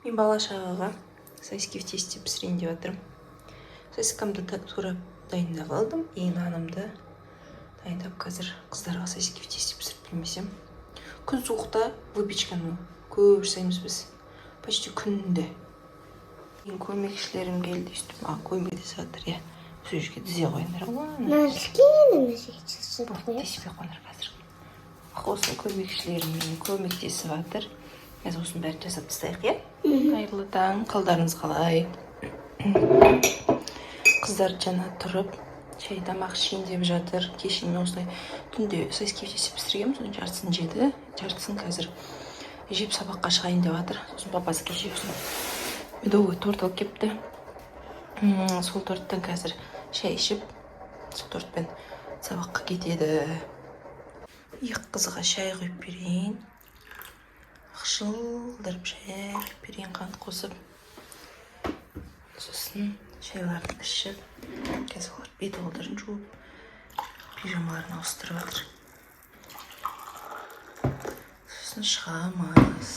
Мен бала шағаға сосиски в тесте пісірейін деп жатырмын. Сосискамды турап дайындап алдым и нанымды дайындап, қазір қыздарға сосиски в тесте пісіріп бермесем. Күн суықта выпечканы көп жасаймыз біз, почти күнде. Менің көмекшілерім келді, өйстіп маған көмектесіп жатыр, иә. Сол жерге тізе қойыңдар. Мына кішкене мына жерге жылжытып қояйық. Тиіспей қойыңдар қазір. Осы көмекшілерім менің көмектесіп жатыр. Қазір осының бәрін жасап тастайық, иә. Қайырлы таң, қалдарыңыз қалай? Қыздар жаңа тұрып, шай, тамақ ішейін деп жатыр. Кеше мен осылай түнде сосиски в тесте пісіргенмін, соның жартысын жеді, жартысын қазір жеп, сабаққа шығайын деп жатыр. Сосын папасы кеше осындай медовый торт алып келіпті. Сол торттан қазір шай ішіп, сол тортпен сабаққа кетеді. Екі қызға шай құйып берейін, ақшылдырып шай құйып берейін, қант қосып. Сосын шайларын ішіп, қазір олар бет қолдарын жуып, пижамаларын ауыстырып жатыр, сосын шығамыз.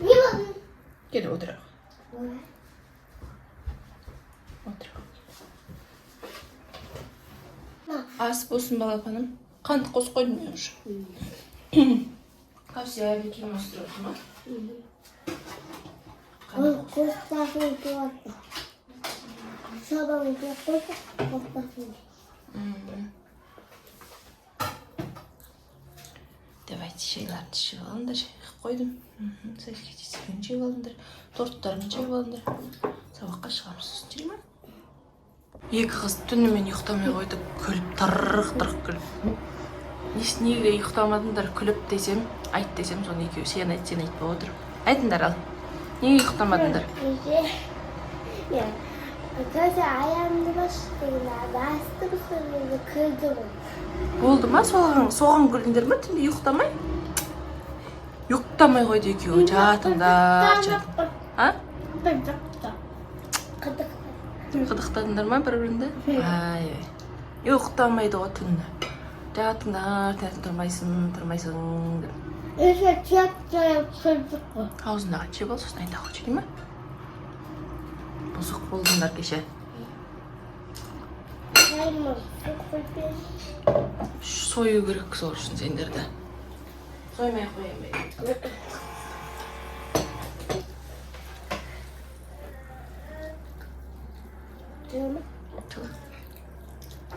Не болды? Кел, отырайық, отырайық. Ас болсын, балапаным. Қант қосып қойдым мен уже. Қауся бекем ауыстырып отыр ма? Ол қоспасын болады. Сабағын қойса, қоспасын. Давайте шайларды ішіп алыңдар. Шай құйып қойдым. Сосиски тестерін жеп алыңдар, торттарын жеп алыңдар. Сабаққа шығамыз сосын, жүре ма? Екі қыз түнімен ұйықтамай қойды, күліп, тырқ тырқ күліп. Неге ұйықтамадыңдар күліп десем, айт десем, соны екеуі сен айт, сен айт болып отыр. Айтыңдар, ал неге ұйықтамадыңдар? Неге? Иә. Қазір аяғымды басты, бастым, соны күлдім. Болды ма? Соған күлдіңдер ма? Түнде ұйықтамай қойды екеуі. Жатыңдар, жатыңдар. А? Қыдықтадыңдар ма бір біріңді? Ай, ұйықтамайды ғой түні. Жатыңдар, таңертең тұрмайсың, тұрмайсың деп. Еще жап-жап күлдік қой. Аузындағы жеп ал, сосын айта ғой, ма? Бұзық болдыңдар кеше. Шаймын, су құйып бер. Сою керек сол үшін сендерді. Соймай ақ қояйын ба? Жама.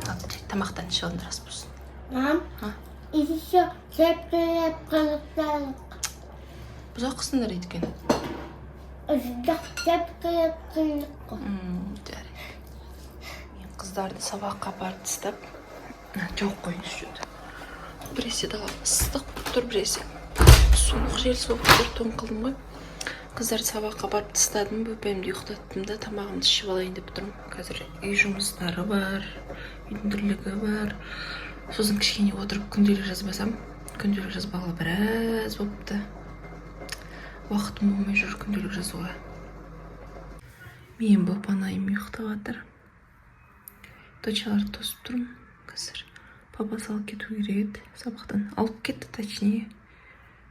Ал, тамақтан ішіп алыңдар, ас болсын. Мам, А? еще жап-жап қылықталық. Бұзақсыңдар өйткені. Жап-жап күлдік қой. Жарайды. Мен қыздарды сабаққа апарып тастап, жауып қояйыншы что-то. Біресе дала ыстық болып тұр, біресе суық, жел соғып тұр, тоң қалдым ғой. Қыздарды сабаққа апарып тастадым, бөпемді ұйықтаттым да, тамағымды ішіп алайын деп тұрмын. Қазір үй жұмыстары бар, үйдің тірлігі бар. Сосын кішкене отырып күнделік жазбасам, күнделік жазбағалы біраз болыпты. Уақытым болмай жүр күнделік жазуға. Мен бопанайым ұйықтап жатыр. Дочаларды тосып тұрмын. Қазір папасы алып кету керек еді сабақтан. Алып кетті, точнее.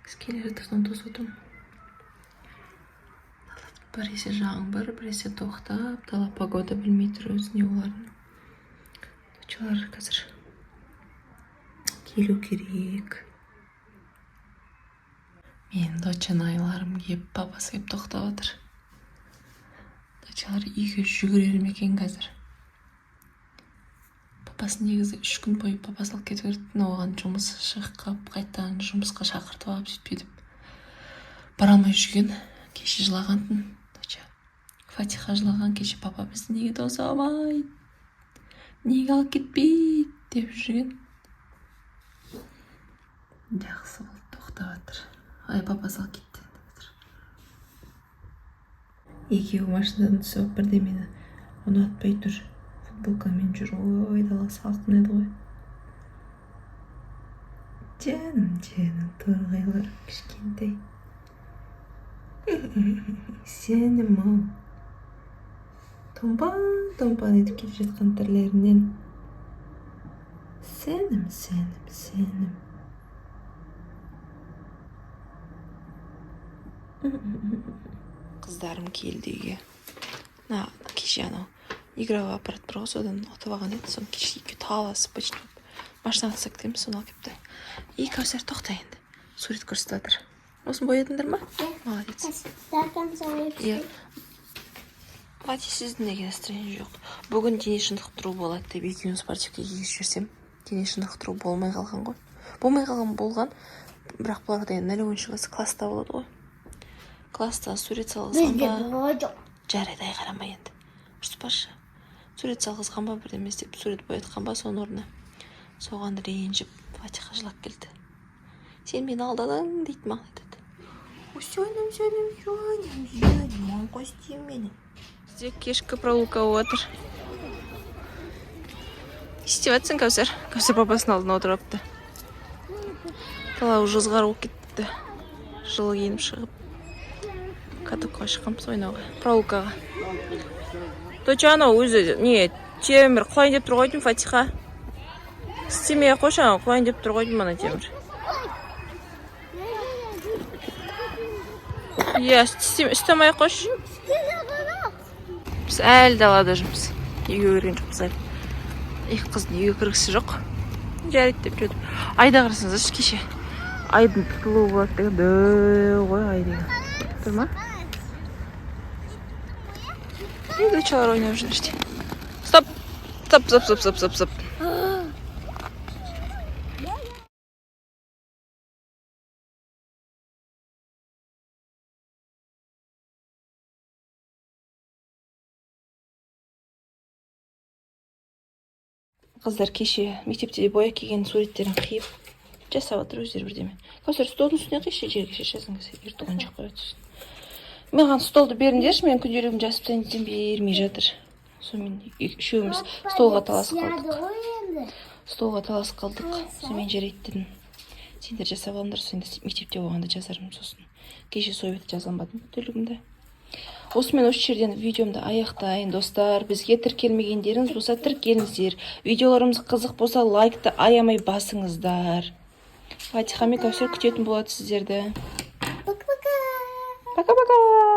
Біз келе жатыр, соны тосып отырмын. Біресе жаңбыр, біресе тоқтап, дала погода білмей тұр өзі не боларын. Дочалар қазір келу керек. Мен дочанайларым кеп, папасы кеп тоқтап отыр. Дочалар үйге жүгірер ме екен қазір? Папасы негізі 3 күн бойы папасы алып кету керек, но оған жұмысы шығып, қайтадан жұмысқа шақыртып алып, сөйтіп бүйтіп бара алмай жүрген. Кеше жылаған, доча Фатиха жылаған кеше: «Папа бізді неге тоса алмайды, неге алып кетпейді?» – деп жүрген. Жақсы болды, тоқтап жатыр. Ай, папасы алып кетті деп жатыр. Екеуі машинадан түсіп алып, бірдемені ұнатпай тұр. Футболкамен жүр. Ой, дала салқын еді ғой. Жаным, жаным, торғайлар, кішкентай сенім ау, томпаң томпаң етіп келе жатқан түрлерінен. Сенім, сенім, сенім. Қыздарым келді үйге. Мына кеше анау игровой аппарат бар ғой, содан ұтып алған еді. Соны кеше екеуі таласып, быт болып, машинаға тастап кетеміз, соны алып келіпті. И Кәусар, тоқта енді, сурет көрсетіп жатыр. Осыны боядыңдар ма? Молодец. До конца. Иә. Фати, сіздің неге настроение жоқ? Бүгін дене шынықтыру болады деп екеуін спортивке кигізіп жіберсем, дене шынықтыру болмай қалған ғой. Болмай қалған, болған, бірақ бұларда енді 01 класс, класста болады ғой. Класста сурет салғызған Бізде ба? болған жоқ. Жарайды, ай, қарама енді, ұрыспашы. Сурет салғызған ба, бірдеме істеп, сурет боятқан ба, соның орнына соған ренжіп Фатиха жылап келді. «Сен мені алдадың», – дейді маған, айтады. Сенім, сенім, жаным, жаным, маңқостиым менің. Бізде кешкі прогулка болып жатыр. Не істеп жатсың, Кәусар? Кәусар папасының алдына отырып алыпты. Дала уже ызғар болып кетті. Жылы киініп шығып, катокқа шыққанбыз ойнауға, прогулкаға. Доча, анау өзі не, темір құлайын деп тұр ғой деймін. Фатиха, істемей ақ қойшы, анау құлайын деп тұр ғой деймін, ана темір. Иә, істемей ақ қойшы. Біз әлі далада жүрміз, үйге кірген жоқпыз әлі. Екі қыздың үйге кіргісі жоқ. Жарайды деп жүрдім. Айда қарасаңыздаршы, кеше айдың тұтылуы болады деген дәу ғой ай деген. Көріп тұр ма? И дочалар ойнап жүр іште. Стоп, стоп, стоп, стоп, стоп, стоп, стоп. Қыздар кеше мектепте бояп келген суреттерін қиып, жасап жатыр өздері бірдеме. Кәусар, столдың үстіне қишы, жерге шашасың, ертең ойыншық қояды сосын. Маған столды беріңдерші, мен күнделігімді жазып тастайын десем, бермей жатыр. Сонымен үшеуміз столға таласып қалдық. Ғой енді. Столға таласып қалдық. Сонымен жарайды дедім, сендер жасап алыңдар, сосын енді мектепте болғанда жазармын. Сосын кеше сол бетте жаза алмадым күнделігімді. Осымен осы жерден видеомды аяқтайын. Достар, бізге тіркелмегендеріңіз болса, тіркеліңіздер. Видеоларымыз қызық болса, лайкты аямай басыңыздар. Фатиха мен Кәусар күтетін болады сіздерді. Пока-пока. Пока пока.